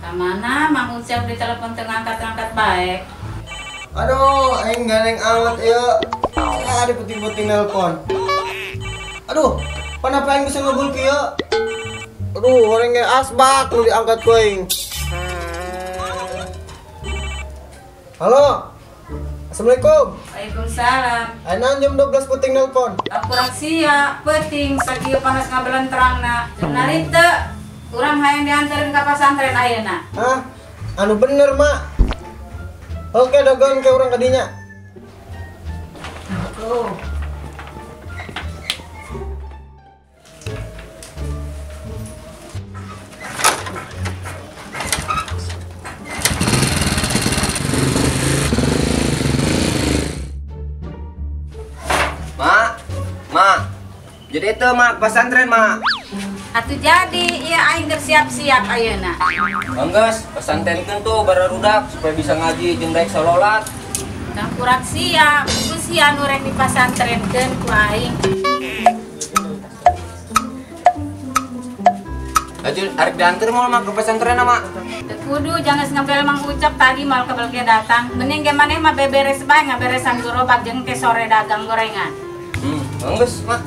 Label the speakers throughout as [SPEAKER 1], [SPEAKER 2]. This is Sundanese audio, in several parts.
[SPEAKER 1] Kamana Mang Ucap di telepon teu ngangkat-ngangkat bae.
[SPEAKER 2] Aduh, aing gandeng amat ieu. Ah, diputing-puting nelpon. Aduh, kenapa aing bisa ngebul kieu? Aduh, goreng ge asbak nu diangkat ku aing. Halo. Assalamualaikum.
[SPEAKER 1] Waalaikumsalam.
[SPEAKER 2] Ayeuna jam 12 puting nelpon.
[SPEAKER 1] Kurang sia, peuting sakieu panas ngabelentrangna. Narik teu? Urang hayang dianterin ka pasantren ayeuna.
[SPEAKER 2] Hah? Anu bener, Mak. Oke, dogon ke urang kadinya. Oh.
[SPEAKER 3] Mak, Mak. Jadi itu Mak pesantren, Mak.
[SPEAKER 1] Atuh jadi, iya aing keur siap-siap ayeuna.
[SPEAKER 3] Enggeus, pesantrenkeun tuh barudak supaya bisa ngaji jeung daek salolat.
[SPEAKER 1] Tah kurang siap, ku sia nu rek dipasantrenkeun ku aing.
[SPEAKER 3] Atuh arek dianter moal Mak ke pesantren Mak.
[SPEAKER 1] Teu kudu jangan ngebel Mang Ucap tadi mal kebel ge datang. Mending ge maneh mah beberes bae ngaberesan gerobak jeung ke sore dagang gorengan.
[SPEAKER 3] Enggeus, Mak.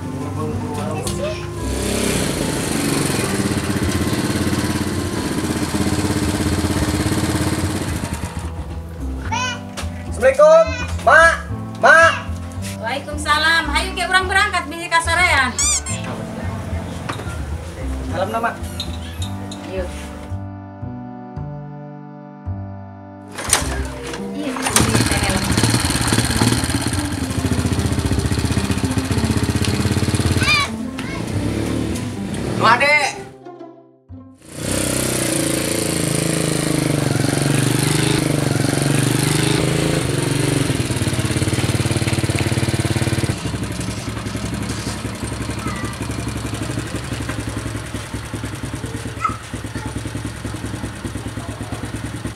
[SPEAKER 2] Assalamualaikum, Mak, Mak.
[SPEAKER 1] Waalaikumsalam. Hayu ke urang berangkat bisi ka sorean.
[SPEAKER 2] Salam nama.
[SPEAKER 1] Ayo. Iya,
[SPEAKER 3] Nu ade.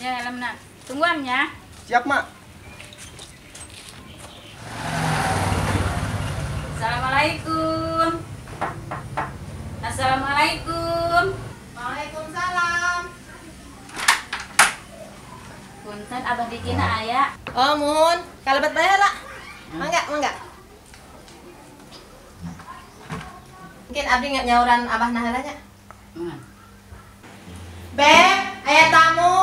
[SPEAKER 1] Ya, helmna. Tungguan ya.
[SPEAKER 2] Siap, Mak.
[SPEAKER 1] Assalamualaikum. Assalamualaikum.
[SPEAKER 4] Waalaikumsalam.
[SPEAKER 1] Punten abah dikina aya.
[SPEAKER 4] Oh, muhun. Kalebet bae lah. Mangga, mangga. Mungkin abdi nyauran abah nah heula nya. Beb, aya tamu.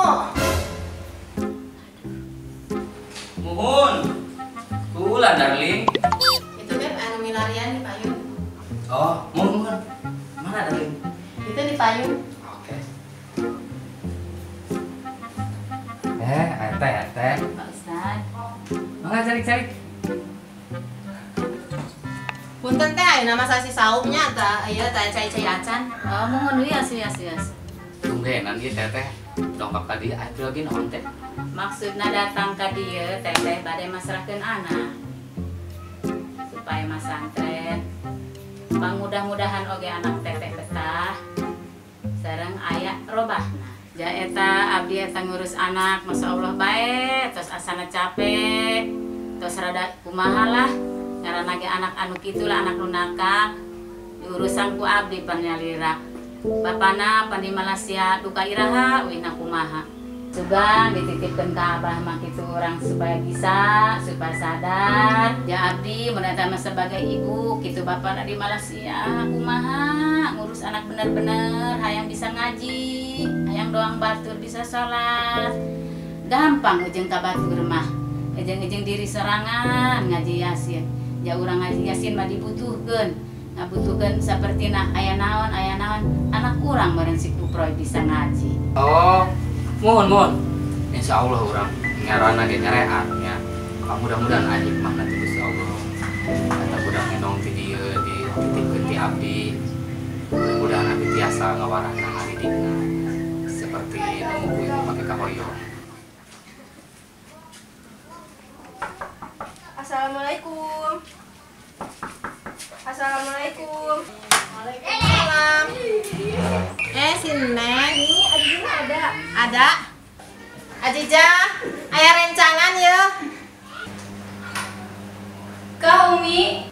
[SPEAKER 3] Muhun. Kula darling.
[SPEAKER 4] Itu Beb anu milarian di payun.
[SPEAKER 3] Oh, muhun. Mana darling?
[SPEAKER 4] Itu di payun.
[SPEAKER 3] Oke. Teh.
[SPEAKER 1] Pak Ustad.
[SPEAKER 3] Mangga cari-cari.
[SPEAKER 4] Punten teh ayeuna mah sasi saumnya tah, ieu teh cai-cai acan.
[SPEAKER 1] Oh, muhun wias wias wias.
[SPEAKER 3] Tunggenan ieu teteh dongkap ka dieu atuh lagi naon teh?
[SPEAKER 1] Maksudna datang ka dieu teteh bade masrahkeun anak supaya masantren. Pangmudah-mudahan oge anak teteh betah sareng aya robahna. Ja eta abdi eta ngurus anak masyaallah bae tos asana capek tos rada kumaha lah ngaranna ge anak anu kitu lah anak nu nakal diurusan ku abdi panyalira. Bapana pan di Malaysia duka iraha wina kumaha. Sugan dititipkeun ka abah mah kitu urang supaya bisa, supaya sadar. Ya abdi mun eta mah sebagai ibu kitu bapana di Malaysia kumaha ngurus anak bener-bener hayang bisa ngaji, hayang doang batur bisa salat. Gampang ujung ka batur mah. Ejeng-ejeng diri sorangan ngaji Yasin. Ja urang ngaji Yasin mah dibutuhkeun. Ngabutuhkeun sapertina aya naon anak urang meureun si Kuproy bisa ngaji.
[SPEAKER 3] Oh, mohon mohon. Insya Allah urang ngarana ge nyareat nya. Mudah-mudahan aya hikmahna ti Gusti Allah. Eta budak ngendong ti dieu dititipkeun ti abdi. Mudah-mudahan abdi tiasa ngawarahna ngadidikna seperti nu ku ieu make kahoyong.
[SPEAKER 5] Assalamualaikum. Assalamualaikum.
[SPEAKER 4] Waalaikumsalam. Si Neng.
[SPEAKER 5] Ini Ajijah ada.
[SPEAKER 4] Ada. Ajijah, aya rencangan ya.
[SPEAKER 1] Ka Umi.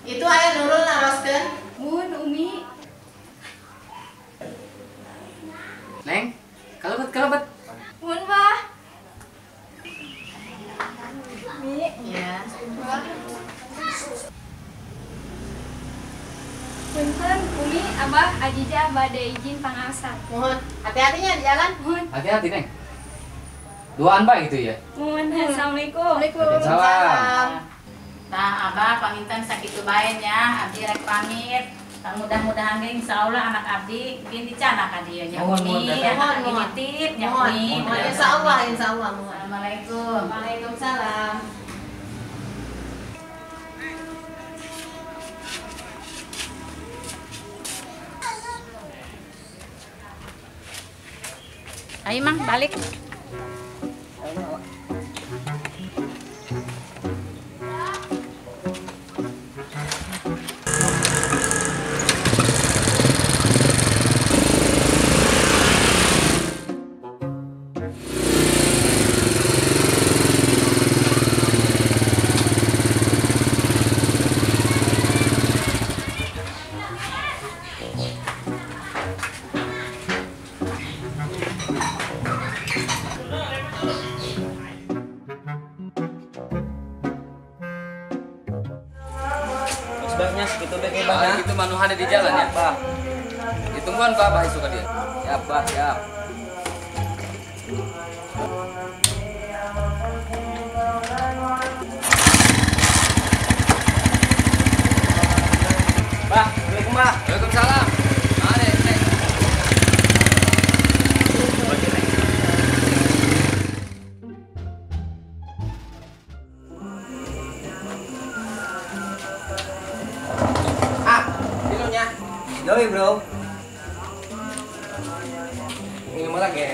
[SPEAKER 4] Itu aya Nurul naroskeun.
[SPEAKER 1] Mun Umi.
[SPEAKER 5] Abah, Ajijah bade izin pangaosan.
[SPEAKER 4] Mohon hati-hatinya di jalan.
[SPEAKER 5] Mohon.
[SPEAKER 3] Hati-hati, Neng. Duaan baik gitu ya.
[SPEAKER 5] Mohon. Assalamualaikum.
[SPEAKER 3] Waalaikumsalam.
[SPEAKER 1] Tah Abah panginten sakitu bae nya, abdi rek pamit. Tah mudah-mudahan ge insyaallah anak abdi gin dicana ka dieu nya.
[SPEAKER 3] Mohon,
[SPEAKER 1] Umi, anak abdi nitip nya Umi.
[SPEAKER 4] Insyaallah, insyaallah mohon.
[SPEAKER 1] Assalamualaikum.
[SPEAKER 4] Waalaikumsalam.
[SPEAKER 1] Ayo Mang, balik.
[SPEAKER 2] Sebaiknya segitu deh Bah ya.
[SPEAKER 3] Gitu manuhana di jalan ya, Bah. Ditungguan Bah, Bah suka dia. Siap, Bah, siap.
[SPEAKER 2] Bah, Assalamualaikum, Bah.
[SPEAKER 3] Waalaikumsalam. Mari, Neng.
[SPEAKER 2] Yoi bro. Minum lagi.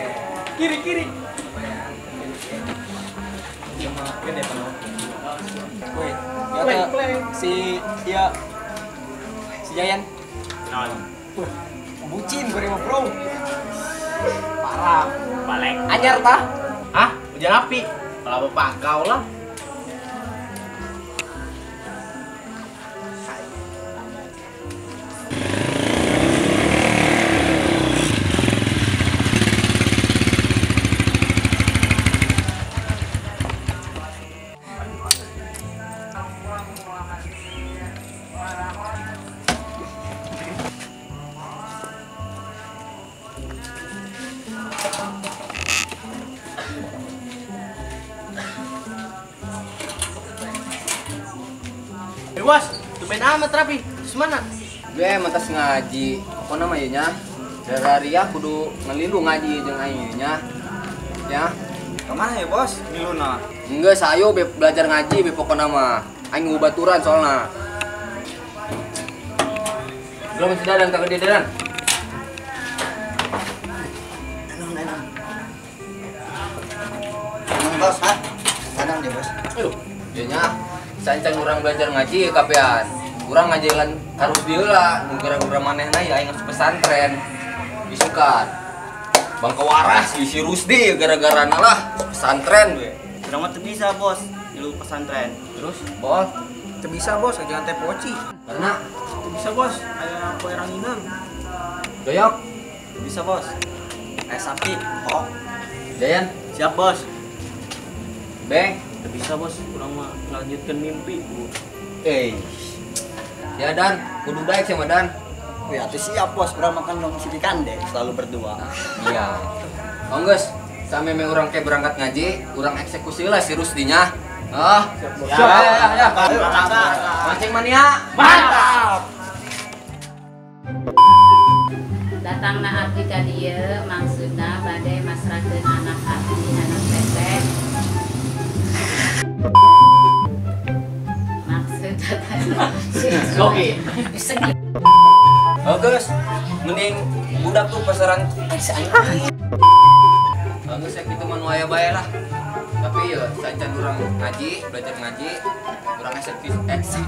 [SPEAKER 2] Kiri kiri. Woi, si ya si Jayan. Wah, bucin gue mah bro. Parah.
[SPEAKER 6] Balik.
[SPEAKER 2] Anyar tah?
[SPEAKER 6] Hah? Hujan api. Kalau bapak kau lah. Bos, tumben amat rapi. Terus mana?
[SPEAKER 3] Gue emang tas ngaji. Apa namanya nya? Dari ya kudu ngelilu ngaji jeung aing nya. Ya.
[SPEAKER 2] Kemana ya bos? Ngiluna.
[SPEAKER 3] Enggak, sayo be belajar ngaji be pokona mah. Aing ngubaturan soalna. Belum sudah dan tak gede dan.
[SPEAKER 2] Enak. Emang bos, ha? Kadang deh bos.
[SPEAKER 3] Aduh, dia nya. Sancan urang belajar ngaji ya kapean. Urang ngajalan harus diheula, nu gara-gara manehna ya aing harus pesantren. Isukan. Bangka waras si Rusdi gara-garana lah pesantren we.
[SPEAKER 6] Urang mah teu bisa, Bos. Ngilu pesantren.
[SPEAKER 3] Terus, bol,
[SPEAKER 2] teu bisa, Bos, jangan teh poci.
[SPEAKER 3] Karena
[SPEAKER 2] teu bisa, Bos, aya poe ranginang.
[SPEAKER 3] Doyok,
[SPEAKER 6] teu bisa, Bos. Sapi, oh.
[SPEAKER 3] Jayan,
[SPEAKER 6] siap, Bos.
[SPEAKER 3] Beng,
[SPEAKER 6] teu bisa bos, urang mah ngalanjutkeun mimpi bu.
[SPEAKER 3] Ya Dan, kudu daek sama Dan.
[SPEAKER 2] Wih, atuh siap bos, urang makan dong si dikande, selalu berdua.
[SPEAKER 3] Iya. Oh geus, sameme urang ke berangkat ngaji, urang eksekusi lah si Rusdinya. Ah, siap. Ya. Mancing mania.
[SPEAKER 6] Mantap.
[SPEAKER 1] Datangna abdi ka dieu maksudna bade masrahkeun anak abdi anak teteh. Maksud
[SPEAKER 3] Oke. Bagus. Mending budak tuh pasaran Bagus ya gitu mah nu aya bae lah. Tapi ya sancan urang ngaji, belajar ngaji, urang eksekusi.